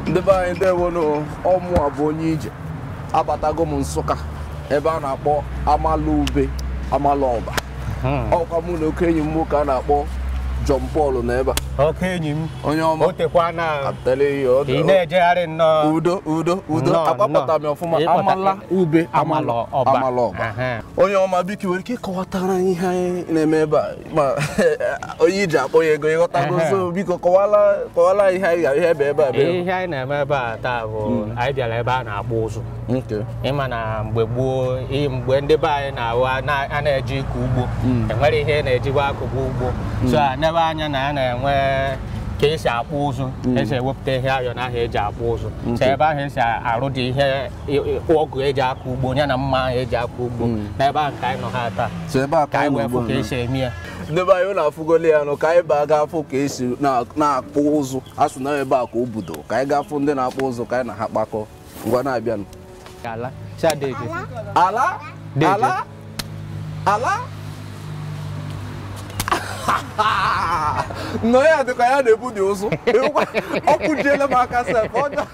Ndị be anyị, ndewonu. Ọmụ a bụ onye ije. Abatago m Nsụka, ebe a na-akpọ Amalube Amalaọba. Ọkwa mụ na oke enyi m nwoke a na-akpọ John Paul na ebe a. Oke enyi m. Onye ọma. O tekwa na I'm telling you, ị na-ejegharị nnọọ. Udo, udo, udo. Nnọọ, Agbapụta m nnọọ. ọfụma. Ịkpọta- Amala Ube Amala Ọba. Amala Ọba. Aha. Onye ọma, biko, nwere ike ịkọwatara anyị ihe anyị na-eme ebe a? Ma onye iji akpọ ya ego, ịghọtago? Ehe. So biko, kọwala ihe anyị ga ihe ebe ebe a bịa. Ihe anyị na-eme ebe a taa bụ anyị bịara ebe a na-akpụ ụzụ. Ịma na mgbe gboo, mgbe ndị be anyị na-awụ a na-eji ịkọ ugbo, enwere ihe na-ejikwa akụkụ ugbo, so a nebe anya na a na-enwe ka esi akpụ ụzụ, esi ewepụta ihe ayọ na ahụ eji akpụ ụzụ. So ebe ahụ esi arụ dị ihe ọgụ eji akọ ugbo ya na mma ahụ eji akọ ugbo, n'ebe ahụ ka anyị nọ ha taa. So ebe a ka ka anyị anyị wee nọ fụ ugbu ka a. esi eme ya. Ndị be anyị, na-afụgoli ya nụ, ka anyị baa gaa afụ ka esi na-akpụ ụzụ. A sị na ebe a ka o budo, ka anyị gaa fụ ndị na-akpụ ụzụ, ka anyị na ha kpakọ. Ngwa, na-abịanụ. Ala chadeje. Ala. Deje. Ala, ala nọ ya dịka ya na-ebu dị ụzụ. Ọ kụjiela m aka sef ọ.